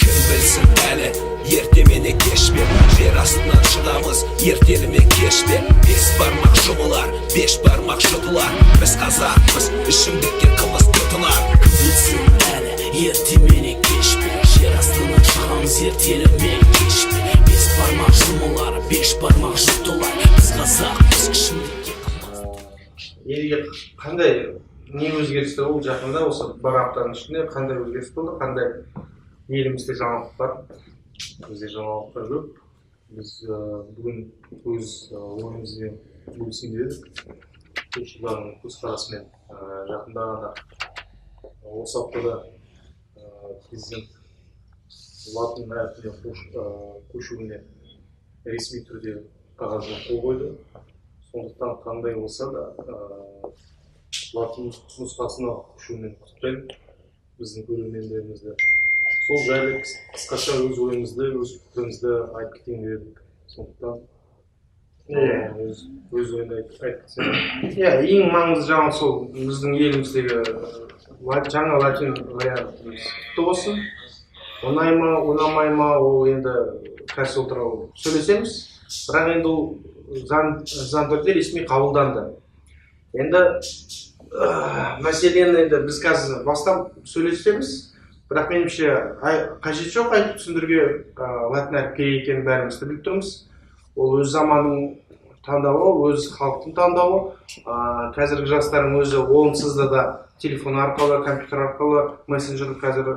Кім білсін әлі, ерте ме, кеш пе, жер астынан шығамыз, ертелі ме, кеш пе. Бес бармақ жұмылар, бес бармақ жұтылар. Біз қазақпыз, ішімдікке қымыз тұтынар. Кім білсін әлі, ерте ме, кеш пе, жер астынан шығамыз, ертелі ме, кеш пе. Бес бармақ жұмылар, бес бармақ жұтылар. Біз қазақпыз, ішімдікке қымыз. Елге қандай не өзгерістер болды жақында, осы бір аптаның ішінде қандай өзгеріс болды, қандай елімізде жаңалық бар? Бізде жаңалықтар көп. Біз бүгін өз ойымызбен бөлісейін дедік, ұлтшылдардың көзқарасымен. Жақында ғана, осы аптада президент латын әрпіне көшуіне ресми түрде қағазға қол қойды. Сондықтан қандай болса да латын нұсқасына көшумен құттықтаймын біздің көрермендерімізді. Сол жайлы қысқаша өз ойымызды, өз пікірімізді айтып кетейін дедік. Сондықтан өз ойыңды айтып кетсең. Иә, ең маңызды жаңалық сол біздің еліміздегі жаңа латин вариантымыз құтты болсын. Ұнай ма, ұнамай ма, ол енді қазір сол туралы сөйлесеміз. Бірақ енді ол заң түрде ресми қабылданды. Енді мәселені енді біз қазір бастап сөйлесеміз, бірақ меніңше, қажет жоқ айтып түсіндіруге. Латын әрпі керек екенін бәріміз де біліп тұрмыз. Ол өз заманның таңдауы, өз халықтың таңдауы. Қазіргі жастардың өзі онсыз да телефон арқылы, компьютер арқылы, мессенджер, қазір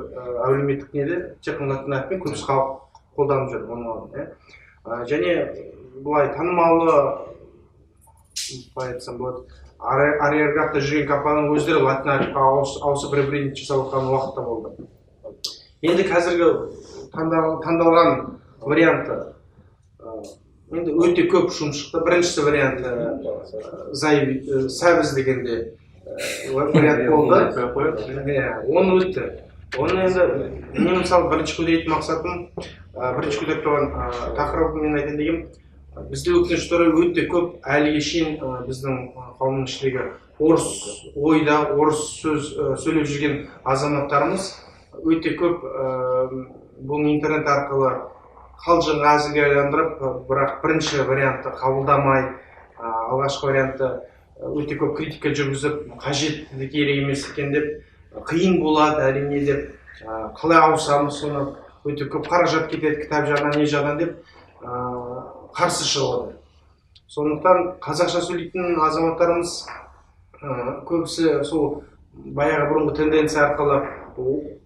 әлеуметтік неде тек қана латын әрпімен көбісі халық қолданып жүр оның алдын, иә. Және былай танымалы, қалай айтсам болады, арьергардта жүрген компанияның өздері латын әріпке ауысып, ребрендинг жасап жатқан уақыт та болды. Енді қазіргі таңдалған варианты, енді өте көп шум шықты. Біріншісі варианты сәбіз дегенде вариант болды. Айтпай ақ қояйық. Иә, оны өтті. Оны енді мен, мысалы, бірінші көтеретін мақсатым, бірінші көтеріп тұрған тақырыбым, мен айтайын дегенім, бізде, өкінішке орай, өте көп әліге шейін біздің қауымның ішіндегі орыс ойда, орыс сөз сөйлеп жүрген азаматтарымыз өте көп. Бұны интернет арқылы қалжыңға, әзілге айландырып, бірақ бірінші вариантты қабылдамай, алғашқы вариантты өте көп критика жүргізіп, қажет, керек емес екен деп, қиын болады әрине деп, қалай ауысамыз соны, өте көп қаражат кетеді кітап жағынан, не жағынан деп қарсы шығып отыр. Сондықтан қазақша сөйлейтін азаматтарымыз көбісі сол баяғы бұрынғы тенденция арқылы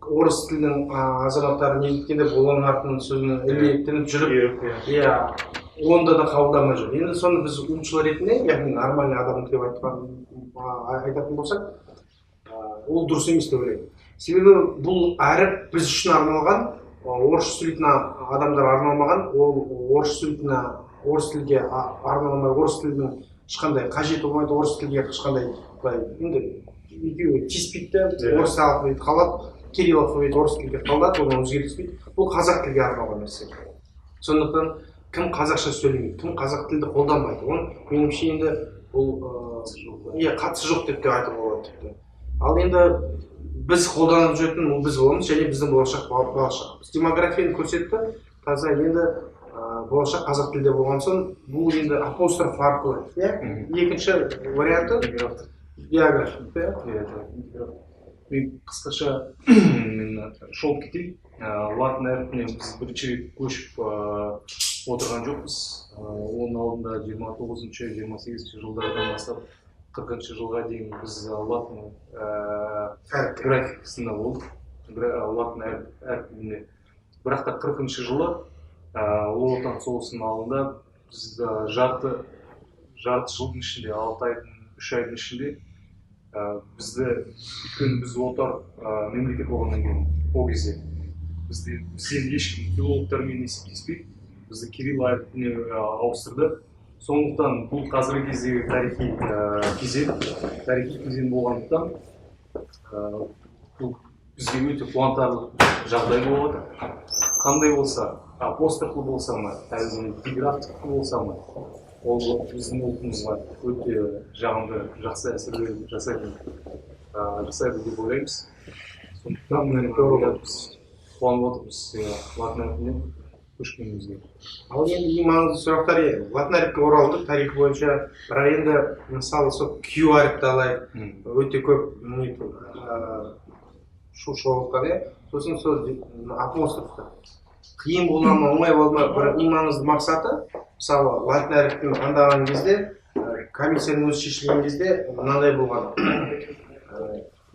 орыс тілінің азаматтары не екен деп, олардың артынан сөзін іліктініп жүріп, иә, онда да қабылдамай жүр. Енді соны біз ұлтшыл ретінде, яғни нормальный адам деп айтатын болсақ, ол дұрыс емес деп ойлаймын. Себебі бұл әріп біз үшін арналған, орысша сөйлейтін адамдар арналмаған. Ол орыс сөйлейтін, орыс тілге арналмай, орыс тілінің ешқандай қажеті болмайды, орыс тілге ешқандай былай енді екеуі тиіспейді де. Орыс алфавиті қалады, кирилл алфавиті орыс тілге қалады, оны өзгертіспейді. Бұл қазақ тілге арналған нәрсе. Сондықтан кім қазақша сөйлемейді, кім қазақ тілді қолданбайды, оның, меніңше, енді бұл иә, қатысы жоқ деп те айтуға болады тіпті. Ал енді біз қолданып жүретін ол біз боламыз және біздің болашақ бала-шаға. Біз демографияны көрсетті таза. Енді болашақ қазақ тілде болған соң, бұл енді апостроф арқылы, иә. Екінші варианты диаграф, иә. Иә, диаграф. Мен қысқаша мен шолып кетейін. Латын әрпіне біз бірінші рет көшіп отырған жоқпыз. Оның алдында 29-, 28 жылдардан бастап 40 жылға дейін біз латын графикасында болдық, латын әрпінде. Бірақ та 40 жылы, Ұлы Отан соғысының алдында біз жарты жылдың ішінде, 6 айдың, 3 айдың ішінде бізді, өйткені біз отар мемлекет болғаннан кейін, ол кезде бізден ешкім филологтармен есептеспей, бізді кирилл әрпіне ауыстырды. Сондықтан бұл қазіргі кездегі тарихи кезең, тарихи кезең болғандықтан, бұл бізге өте қуантарлық жағдай болып отыр. Қандай болса, апострофлы болса ма, әлде диграфтікі болса ма, ол біздің ұлтымызға өте жағымды, жақсы әсерлер жасайды деп ойлаймыз. Сондықтан біз Қуанып отырмыз латын әрпіне көшкенімізге. Ал енді ең маңызды сұрақтар латын әріпке оралдық тарих бойынша, бірақ енді мысалы сол Q әріпті алайық, өте көп шу шығып иә. Сосын сол апострофты қиын бола ма, оңай бола ма, бір ең маңызды мақсаты мысалы латын әріпін таңдаған кезде комиссияның өзі шешілген кезде мынандай болған.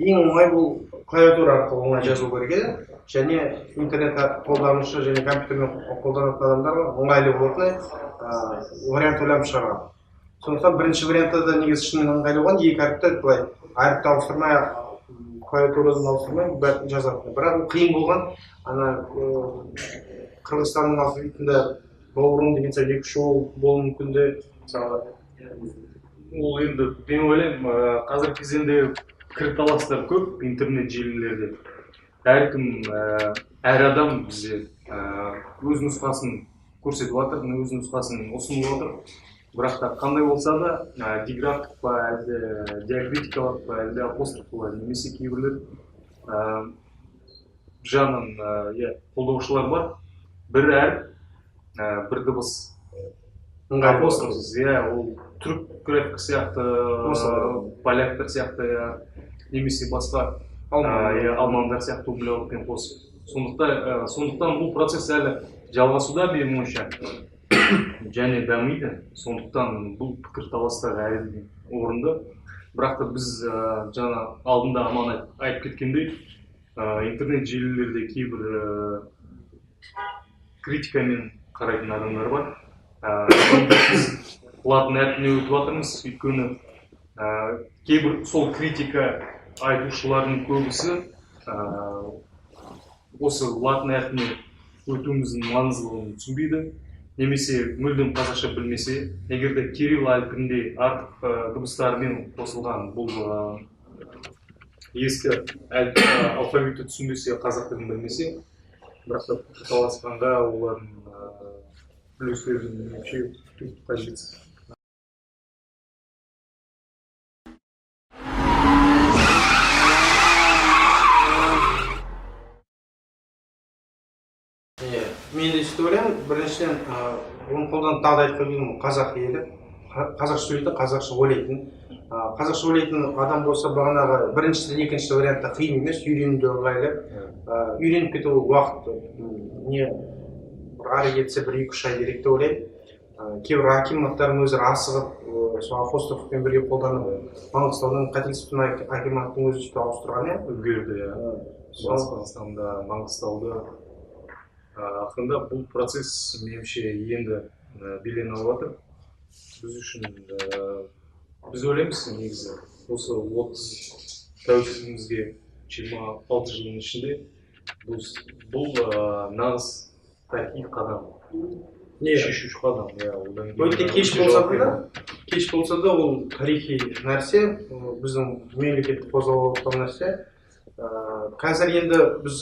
Ең оңай бұл клавиатура арқылы оңай жазу керек еді, және интернет қолданушы және компьютермен қолданатын адамдарға ыңғайлы болатындай вариант ойлап шығарған. Сондықтан бірінші вариантта да негізі шынымен ыңғайлы болған, екі әріпті былай әріпті ауыстырмай, клавиатурадан ауыстырмай жазатын. Бірақ ол қиын болған. Ана Қырғызстанның алфавитында бауырым деген сияқты екі үш ол болуы мүмкін де мысалы. Ол енді мен ойлаймын, қазіргі кезеңде пікірталастар көп интернет желілерде. Әркім, әр адам бізде өз нұсқасын көрсетіп жатыр, өз нұсқасын ұсынып жатыр. Бірақ та қандай болса да диграфтық па, әлде диакритикалық па, әлде апостроф па, немесе кейбіреулер жағынан қолдаушылар бар. Бір әріп, бір дыбыс. Апострофсыз, иә, ол түрік графика сияқты, поляктар сияқты, немесе басқа алмандар сияқты умляутпен қосып. Сондықтан бұл процесс әлі жалғасуда менің ойымша және дамиды. Сондықтан бұл пікірталастар әлі орынды. Бірақ та біз жаңа алдында Аман айтып кеткендей, интернет желілерде кейбір критикамен қарайтын адамдар бар. Біз латын әрпіне өтіп жатырмыз, өйткені кейбір сол критика айтушылардың көбісі осы латын әрпіне өтуіміздің маңыздылығын түсінбейді, немесе мүлдем қазақша білмесе, егер де кирилл әлпінде артық дыбыстармен қосылған бұл ескі алфавитті түсінбесе, қазақ тілін білмесе, бірақ та пікірталасқанға олардың үлестерін меніңше күту қажетсіз. Мен де сөйтіп ойлаймын. Біріншіден, оны қолданып тағы да айтып қойып, қазақ елі, қазақша сөйлейтін, қазақша ойлайтын. Қазақша ойлайтын адам болса, бағанағы біріншісі, екінші вариантта қиын емес, үйрену де ыңғайлы. Үйреніп кету уақыт не бір ары кетсе бір 2-3 ай керек деп ойлаймын. Кейбір акиматтардың өздері асығып, сол апострофпен бірге қолданып, Маңғыстаудан қателеспесем акиматтың өзі сөйтіп ауыстырған, иә? Үлгерді, иә. Батыс Қазақстанда, Маңғыстауда. Ақырында бұл процесс меніңше енді белең алып жатыр. Біз үшін, біз ойлаймыз негізі осы 30 тәуелсіздігімізге 26 жылдың ішінде бұл нағыз тарихи қадам. Шешуші қадам. Өте кеш болса да ол тарихи нәрсе, біздің мемлекетті қозғалып жатқан нәрсе. Қазір енді біз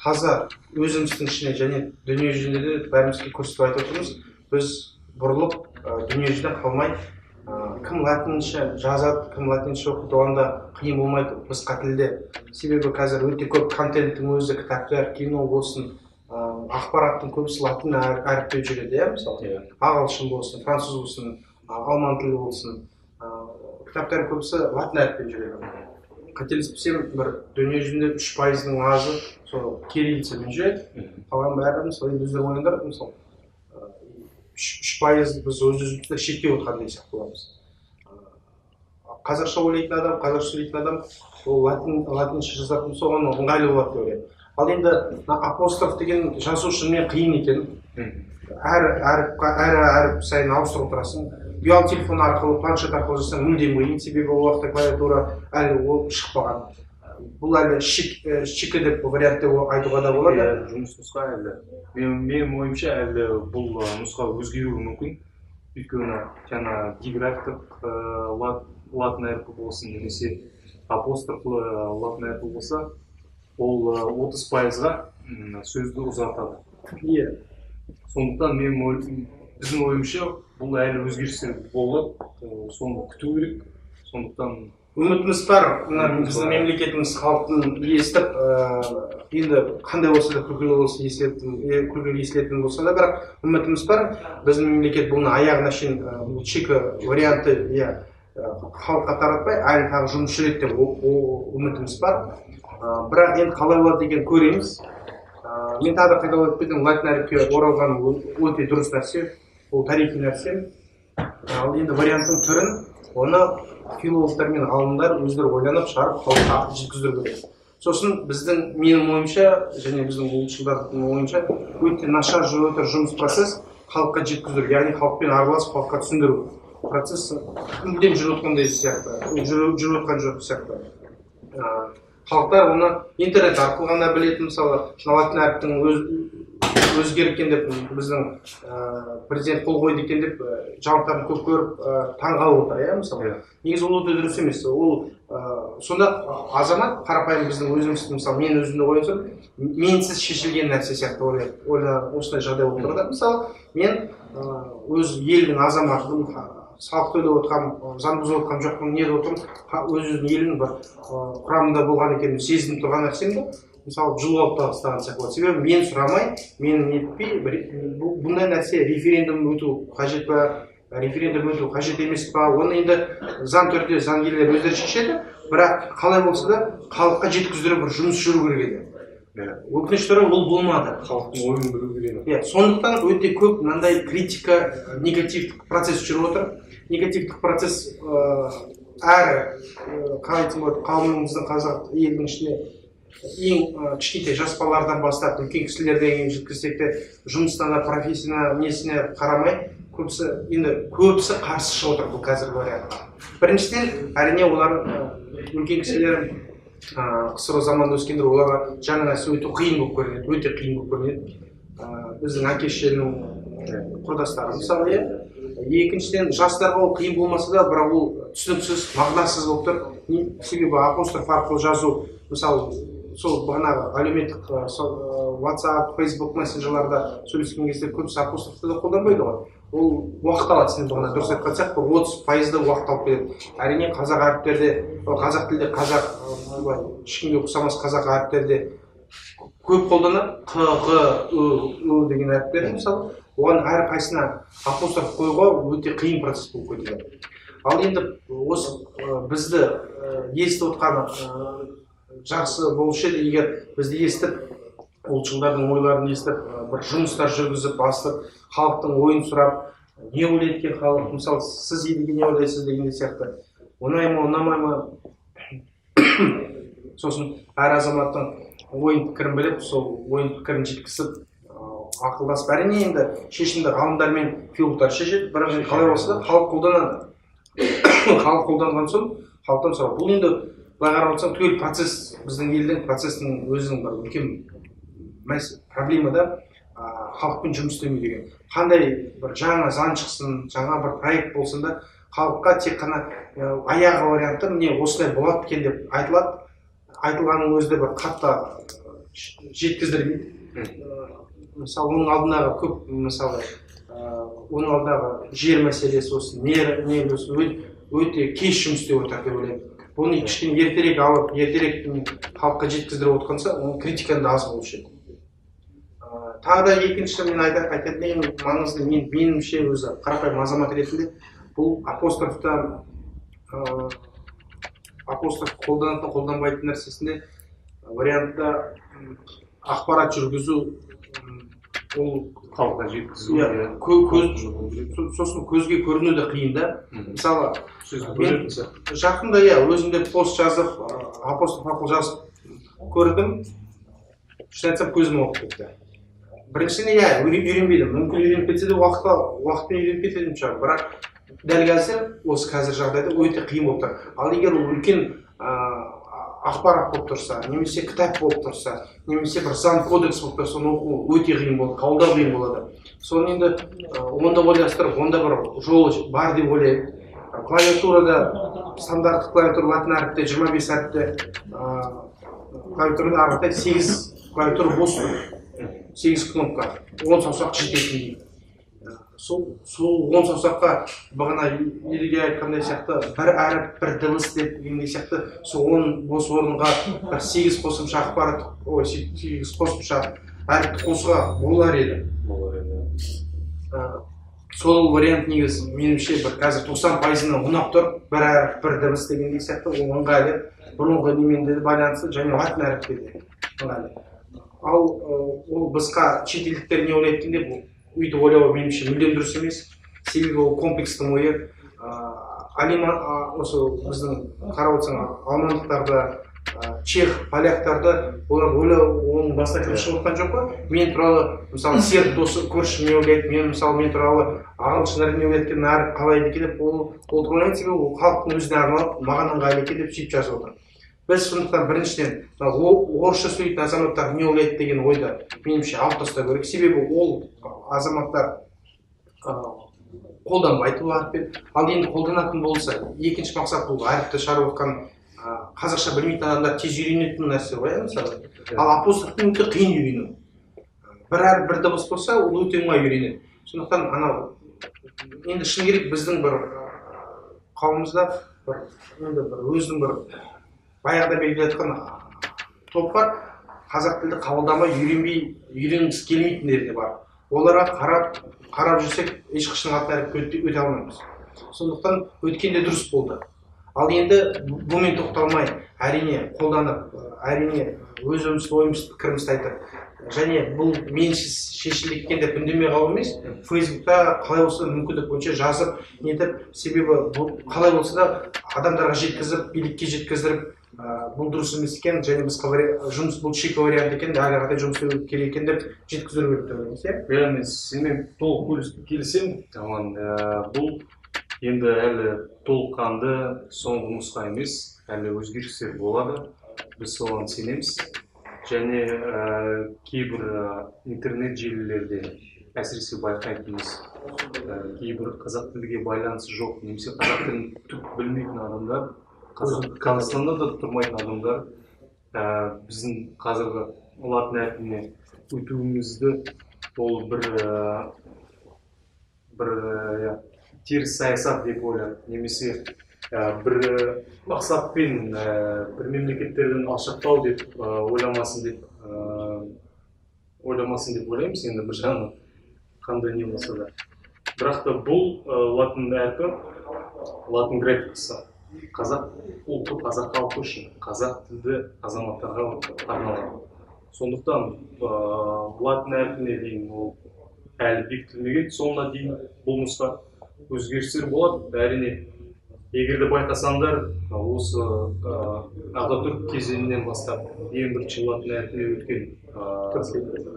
таза өзіміздің ішіне және дүние жүзінде де бәрімізге көрсетіп айтып отырмыз. Біз бұрылып дүние жүзінен қалмай, кім латынша жазады, кім латынша оқиды, оған да қиын болмайды басқа тілде. Себебі қазір өте көп контенттің өзі, кітаптар, кино болсын, ақпараттың көбісі латын әріпте жүреді, иә, мысалы. Ағылшын болсын, француз болсын, алман тілі болсын, кітаптардың көбісі латын әріппен жүреді. Қателеспесем, бір дүние жүзінде 3%-ның азы сол кириллицамен жүреді. Қалған бәрі, мысалы, енді өздері ойлаңдар, мысалы, 3% біз өз өзімізді шектеп отырғандай сияқты боламыз. Қазақша ойлайтын адам, қазақша сөйлейтін адам ол латынша жазатын болса, оған ыңғайлы болады деп ойлаймын. Ал енді апостроф деген жазу шынымен қиын екен. Әр әріп сайын ауыстырып отырасың. Ұялы телефон арқылы, планшет арқылы жазсаң мүлдем қиын, себебі ол уақытта клавиатура әлі ол шықпаған. Бұл әлі шикі деп вариант деп айтуға да болады. Жұмыс нұсқа әлі. Менің ойымша әлі бұл нұсқа өзгеруі мүмкін. Өйткені жаңа диграфтық латын әрпі болсын, немесе апострофлы латын әрпі болса, ол 30%-ға сөзді ұзартады. Сондықтан біздің ойымша бұл әлі өзгерістер болады, соны күту керек. Сондықтан Үмітіміз бар, мына біздің мемлекетіміз халықтың естіп, енді қандай болса да күлкілі болса естілетін, күлкілі естілетін болса да, бірақ үмітіміз бар. Біздің мемлекет бұны аяғына шейін бұл шикі варианты, иә, халыққа таратпай әлі тағы жұмыс жүреді деп үмітіміз бар. Бірақ енді қалай болады деген көреміз. Мен тағы да қайталап кетемін, латын әріпке оралған өте дұрыс нәрсе, ол тарихи нәрсе. Ал енді варианттың түрін оны филологтар мен ғалымдар өздері ойланып шығарып халыққа жеткіздіру керек. Сосын біздің, менің ойымша және біздің ұлтшылдардың ойынша, өте нашар жүріп отыр жұмыс процесс халыққа жеткіздіру, яғни халықпен араласып халыққа түсіндіру процесс мүлдем жүріп отқандай сияқты, жүріп отқан жоқ сияқты. Халықтар оны интернет арқылы ғана білетін. Мысалы, латын әріптің өзгеріп екен деп біздің президент қол қойды екен деп жаңалықтарын көп көріп, таңғалып отыр, иә, мысалы. Негізі ол өте дұрыс емес. Ол сонда азамат қарапайым біздің өзіміз, мысалы, мен өзімді қойсам, менсіз шешілген нәрсе сияқты ойла, осындай жағдай болып тұр да. Мысалы, мен өз елдің азаматымын, салық төлеп отырғанмын, заң бұзып отырған жоқпын, не деп отырмын, өз өзінің елінің бір құрамында болған екенін сезініп тұрған нәрсем де, мысалы, жұлып алып тастаған сияқты болады. Себебі мен сұрамай, мен нетпей, бұндай нәрсе референдум өту қажет па, референдум өту қажет емес па, оны енді заң түрде заңгерлер өздері шешеді, бірақ қалай болса да халыққа жеткіздіру бір жұмыс жүру керек еді. Өкінішке орай, ол болмады. Халықтың ойын білу керек. Иә, сондықтан өте көп мынандай критика, негативтік процесс жүріп отыр. Негативтік процесс әр, қалай айтсам болады, қауымымыздың, қазақ елінің ішінде ең кішкентай жас балалардан бастап үлкен кісілерге дейін жеткізсек те, жұмыстан да, профессиясына, несіне қарамай, көбісі, енді көбісі қарсы шығып отыр бұл қазіргі вариантқа. Біріншіден, әрине, олар үлкен кісілер, КСРО заманында өскендер, оларға жаңа нәрсе өте қиын болып көрінеді, өте қиын болып көрінеді. Біздің әке шешенің құрдастары, мысалы, иә. Екіншіден, жастарға ол қиын болмаса да, бірақ ол түсініксіз, мағынасыз болып тұр. Себебі апостроф арқылы жазу, мысалы, сол бағанағы әлеуметтік WhatsApp, Facebook мессенджерларда сөйлескен кезде көбісі апострофты да қолданбайды ғой. Ол уақыт алады, сен бағана дұрыс айтқан сияқты, 30%-ды уақыт алып кетеді. Әрине, қазақ әріптерде, қазақ тілде қазақ, былай ешкімге ұқсамас қазақ әріптерде көп қолданады. Қ, Ғ, Ү, Ү деген әріптер, мысалы, оған әрқайсысына апостроф қоюға өте қиын процесс болып кетеді. Ал енді осы бізді естіп отқан жақсы болушы еді, егер бізді естіп, ұлтшылдардың ойларын естіп, бір жұмыстар жүргізіп, бастып, халықтың ойын сұрап, не ойлайды екен халық, мысалы, сіз Едіге не ойлайсыз деген сияқты, ұнай ма, ұнамай ма, сосын әр азаматтың ойын пікірін біліп, сол ойын пікірін жеткізіп, ақылдасып, әрине, енді шешімді ғалымдар мен филологтар шешеді, бірақ енді қалай болса да халық қолданады. Халық қолданған соң халықтан сұрау. Бұл енді былай қарап отырсаң, түгел процесс, біздің елдің процесінің өзінің бір үлкен проблема да, халықпен жұмыс істемеу деген. Қандай бір жаңа заң шықсын, жаңа бір проект болсын да, халыққа тек қана аяғы варианты міне осылай болады екен деп айтылады. Айтылғанның өзі де бір қатты жеткіздірмейді. Мысалы, оның алдындағы көп, мысалы, оның алдындағы жер мәселесі болсын, не болсын, өте кеш жұмыс істеп отыр деп ойлаймын. Бұны кішкене ертерек алып, ертерек халыққа жеткіздіріп отқанса, оның критиканы да аз болушы еді. Тағы да екінші мен айтатын ең маңызды, меніңше өзі қарапайым азамат ретінде, бұл апострофта, апостроф қолданатын, қолданбайтын нәрсесінде вариантта ақпарат жүргізу, ол халыққа жеткізу, иә, сосын көзге көріну де қиын да. Мысалы, мен жақында, иә, өзім де пост жазып, апостроф арқылы жазып көрдім, шын айтсам, көзім ауырып кетті. Біріншіден, иә, үйренбедім, мүмкін үйреніп кетсе де, уақытпен үйреніп кететін шығар, бірақ дәл қазір, осы қазір жағдайда өте қиын болып тұр. Ал егер ол үлкен ақпарат болып тұрса, немесе кітап болып тұрса, немесе бір заң кодекс болып тұрса, оны оқу өте қиын болады, қабылдау қиын болады. Соны енді онда ойластырып, онда бір жол бар деп ойлаймын. Клавиатурада, стандарттық клавиатура латын әріпте 25 әріпте, клавиатурада ары қаратай 8 клавиатура бос тұр, 8 кнопка, 10 саусақ жететіндей. Сол 10 саусаққа бағана Едіге айтқандай сияқты бір әріп, бір дыбыс деп дегендей сияқты сол 10 бос орынға бір 8 қосымша ақпарат, 8 қосымша әріпті қосуға болар еді. Сол вариант негізі меніңше бір қазір 90%-ына ұнап тұр. Бір әріп, бір дыбыс дегендей сияқты ол ыңғайлы. Бұрынғы немен де байланысты және латын әріпте де ыңғайлы. Ал ол басқа шетелдіктер не ойлайды екен деп өйтіп ойлау меніңше мүлдем дұрыс емес. Себебі ол комплекстің ойы. Осы біздің қарап отырсаң алмандықтарды, чех, поляктарды олар ойлау оның басына кіріп шығып жатқан жоқ қой. Мен туралы мысалы серб досы көршім не ойлайды, мен мысалы мен туралы ағылшындар не ойлайды екен, әріп қалай екен деп ол ойлайды. Себебі ол халықтың өзіне арналып маған ыңғайлы екен деп сөйтіп жазып отыр. Біз сондықтан біріншіден орысша сөйлейтін азаматтар не ойлайды деген ойды меніңше алып тастау керек. Себебі ол азаматтар қолданбайды бұл әріппен. Ал енді қолданатын болса, екінші мақсат бұл әріпті шығарып отқан қазақша білмейтін адамдар тез үйренетін нәрсе ғой, мысалы. Ал апострофпен өте қиын үйрену. Бір әріп, бір дыбыс болса, ол өте оңай үйренеді. Сондықтан анау енді шыны керек біздің бір қауымымызда бір енді бір өзінің бір баяғыда белгілеп жатқан топ бар, қазақ тілді қабылдамай үйренбей үйренгісі келмейтіндер де бар. Оларға қарап жүрсек ешқашан латын әріпке өте алмаймыз. Сондықтан өткенде дұрыс болды. Ал енді бұнымен тоқталмай, әрине қолданып, әрине өзіміз ойымыз, пікірімізді айтып, және бұл менсіз шешілді екен деп үндемей қалу емес, Фейсбукта қалай болса мүмкіндік бойынша жазып, нетіп, себебі бұл қалай болса да адамдарға жеткізіп, билікке жеткіздіріп, бұл дұрыс емес екен, және басқа жұмыс бұл шикі вариант екен, әрі қарай жұмыс істеу керек екен деп жеткізу керек деп ойлаймыз, иә? Иә, мен сенімен толық келісемін. Аман, бұл енді әлі толыққанды соңғы нұсқа емес, әлі өзгерістер болады, біз соған сенеміз. Және кейбір интернет желілерде әсіресе байқайтынымыз, кейбір қазақ тілге байланысы жоқ немесе қазақ тілін түк білмейтін адамдар, Қазақстанда да тұрмайтын адамдар біздің қазіргі латын әрпіне өтуімізді ол бір теріс саясат деп ойлап, немесе бір мақсатпен бір мемлекеттерден алшақтау деп ойламасын деп ойлаймыз. Енді бір жағынан қандай не болса да, бірақ та бұл латын әрпі, латын графикасы қазақ ұлты, қазақ халқы үшін, қазақ тілді азаматтарға арналған. Сондықтан латын әрпіне дейін ол әлі бекітілмеген, соңына дейін бұл нұсқа өзгерістер болады. Әрине, егер де байқасаңдар, осы Ататүрік кезеңінен бастап ең бірінші латын әрпіне өткен,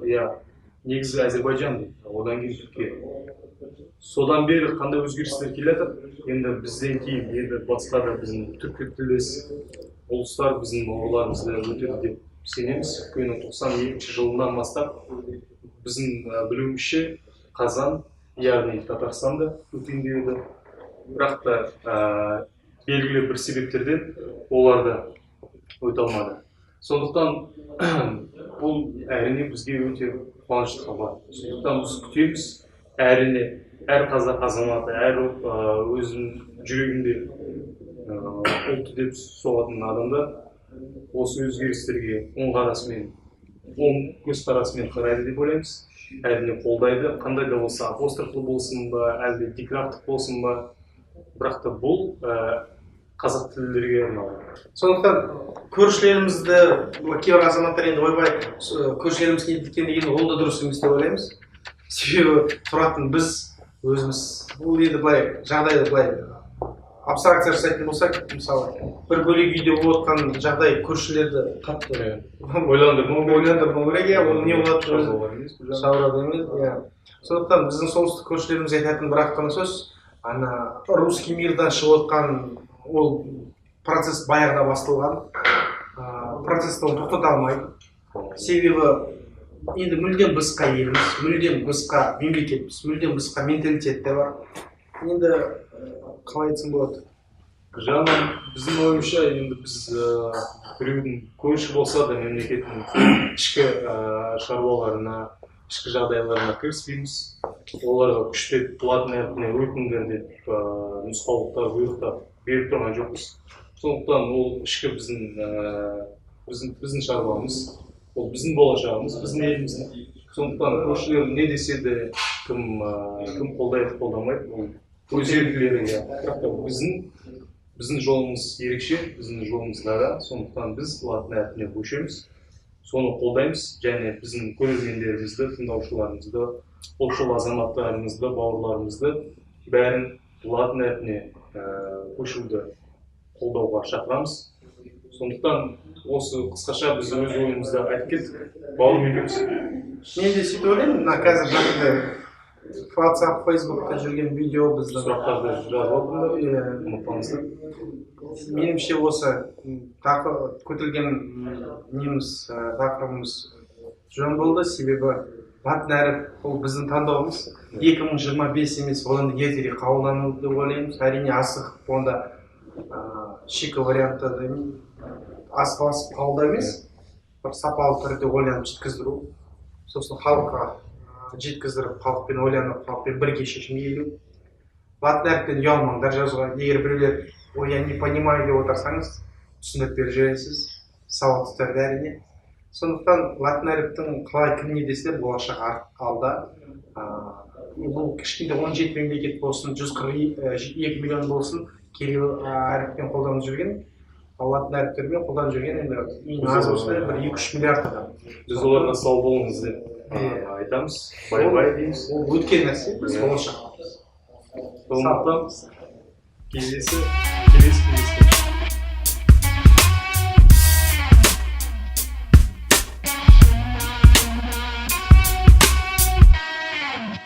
иә, негізі Әзербайжан, одан кейін Түркия. Содан бері қандай өзгерістер келе жатыр? Енді бізден кейін енді басқа да біздің түркі тілдес ұлыстар біздің бауырларымызды өтеді деп сенеміз. Өйткені 92 жылынан бастап біздің білуімізше Қазан, яғни Татарстанда өтейін деп еді. Бірақ та белгілі бір себептерден олар да өте алмады. Сондықтан бұл әрине бізге өте қуанышты хабар. Сондықтан біз күтеміз, әрине әр қазақ азаматы, әр өзінің жүрегінде ұлты деп соғатын адамдар осы өзгерістерге оң қарасымен, оң көзқарасымен қарайды деп ойлаймыз. Әрине қолдайды, қандай да болса апострофлы болсын ба, әлде диграфтық болсын ба, бірақ та бұл қазақ тілділерге арналған. Сондықтан көршілерімізді кейбір азаматтар енді ойбай көршілеріміз не екен деген ол да дұрыс емес деп ойлаймыз. Себебі тұратын біз өзіміз, ол енді былай жағдайды былай абстракция жасайтын болсақ, мысалы бір бөлек үйде болып жатқан жағдай көршілерді қатты ойландырмау керек, иә, ол не болады, шаурады емес, иә. Сондықтан біздің солтүстік көршілеріміз айтатын бір ақ қана сөз, ана русский мирдан шығып отқан ол процесс баяғыда басталған, процессті оны тоқтата алмайды. Себебі енді мүлдем басқа еліміз, мүлдем басқа мемлекетпіз, мүлдем басқа менталитет те бар. Енді қалай айтсам болады? Жағынан біздің ойымызша енді біз біреудің көрші болса да мемлекеттің ішкі шаруаларына, ішкі жағдайларына кіріспейміз. Оларға күштеп латын әрпіне өтіңдер деп нұсқаулықтар, бұйрықтар беріп тұрған жоқпыз. Сондықтан ол ішкі біздің шаруамыз, ол біздің болашағымыз, біздің еліміздің. Сондықтан көршілер не десе де, кім қолдайды, қолдамайды, ол өз еркілері, иә. Бірақ та біздің жолымыз ерекше, біздің жолымыз дара. Сондықтан біз латын әрпіне көшеміз, соны қолдаймыз және біздің көрермендерімізді, тыңдаушыларымызды, ұлтшыл азаматтарымызды, бауырларымызды бәрін латын әрпіне көшуді қолдауға шақырамыз. Сондықтан осы қысқаша біз өз ойымызды айтып кеттік, бауырым екеуміз. Мен де сөйтіп ойлаймын. Мына қазір жақында WhatsApp, Фейсбукта жүрген видео біздің Сұрақтарды жазып отырыңдар, Иә. ұмытпаңыздар. Меніңше, осы көтерілген неміз, тақырыбымыз жөн болды, себебі латын әріп ол біздің таңдауымыз. 2025 емес, одан да ертерек қабылдануды деп ойлаймыз. Әрине, асығып онда шикі вариантта да асығып асығып қабылдау емес, бір сапалы түрде ойланып жеткіздіру, сосын халыққа жеткіздіріп, халықпен ойланып, халықпен бірге шешімге келу. Латын әріптен ұялмаңдар жазуға. Егер біреулер «Ой, я не понимаю» деп отырсаңыз, түсіндіріп беріп жібересіз сауатты түрде, әрине. Сондықтан латын әріптің қалай, кім не десе, болашақ алда. Бұл кішкентай 17 мемлекет болсын, 142 миллион болсын, кирилл әріппен қолданып жүрген, ал латын әріптермен қолданып жүрген енді ең аз болса да бір 2-3 миллиард адам. Біз оларға сау болыңыз деп айтамыз, бай бай дейміз. Ол өткен нәрсе, біз Иә. болашақ. Сондықтан кездесі келесі кездескен